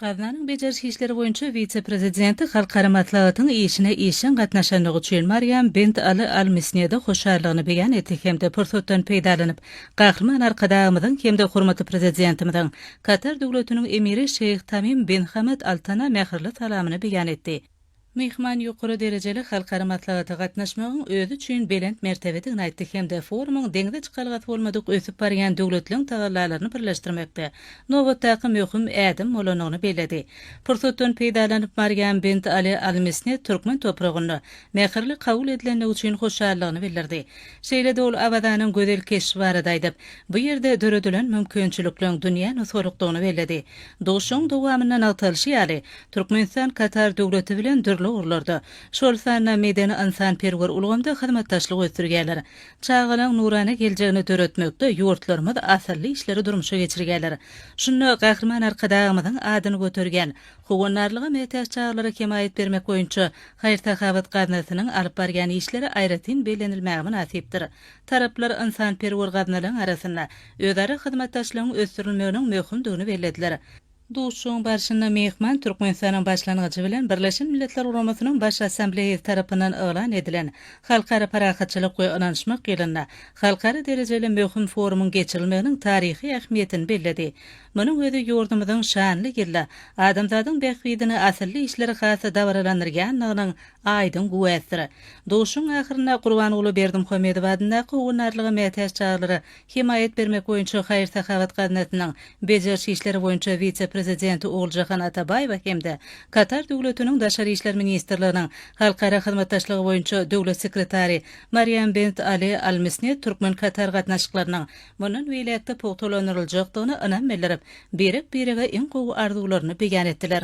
Gaznanyň bejeriş işleri boýunça wise-prezidenti halkara maslahatyň işine işjeň gatnaşandygy üçin Mariam bint Aly Al Misnede hoşallygyny beýan etdi hem-de pursatdan peýdalanyp, Gahryman Arkadagymyzyň hem-de hormatly Prezidentimiziň Katar Döwletiniň Emiri Şeýh Tamim bin Hamad Al Tana mähirli salamyny beýan etdi. Myhman ýokary derejeli halkara maslahata gatnaşmagyň özi üçin belent mertebedigini aýtdy hem-de forumyň deňze çykalgasy bolmadyk ösüp barýan döwletleriň tagallalaryny birleşdirmekde nobatdaky möhüm ädim bolandygyny belledi. Pursatdan peýdalanyp, Marýam bint Ali Al Misned türkmen topragynda mähirli kabul edilendigi üçin hoşallygyny bildirdi. Şeýle-de ol Awazanyň gözel keşbi barada aýdyp, bu ýerde döredilen mümkinçilikleriň dünýä nusgalykdygyny belledi. Duşuşygyň dowamynda nygtalyşy ýaly, Türkmenistan Katar Döwleti bilen dürli ugurlarda, şol sanda medeni-ynsanperwer ulgamda hyzmatdaşlyk ösdürýärler. Çagalaryň nurana geljegini döretmekde ýurtlarymyz asylly işleri durmuşa geçirýärler. Şunda Gahryman Arkadagymyzyň adyny göterýän Howandarlyga mätäç çagalara hemaýat bermek boýunça haýyr-sahawat gaznasynyň alyp barýan işleri aýratyn bellenilmäge mynasypdyr. Taraplar ynsanperwer gaznalaryň arasynda özara hyzmatdaşlygyň ösdürilmeginiň möhümdigini bellediler. Duşuşygyň barşynda myhman Türkmenistanyň başlangyjy bilen Birleşen Milletler Guramasynyň Baş Assambleýasy tarapyndan yglan edilen Halkara parahatçylyk we ynanyşmak ýylynda halkara derejeli möhüm forumyň geçirilmeginiň taryhy ähmiýetini belledi. Munuň özi ýurdumyzyň şanly ýylda adamzadyň bähbidine asylly işleri has-da dabaralandyrýandygynyň aýdyň güwäsidir. Duşuşygyň ahyrynda Gurbanguly Berdimuhamedow adyndaky howandarlyga mätäç çagalara hemaýat bermek boýunça haýyr-sahawat gaznasynyň bejeriş işleri boýunça wise-prezidenti Oguljahan Atabaýewa hem-de Katar Döwletiniň Daşary işler ministrliginiň Halkara hyzmatdaşlygy boýunça döwlet sekretary Mariam bint Ali Al Misned türkmen-katar gatnaşyklarynyň mundan beýläk-de pugtalandyryljakdygyna ynam bildirip, birek-birege iň gowy arzuwlaryny beýan etdiler.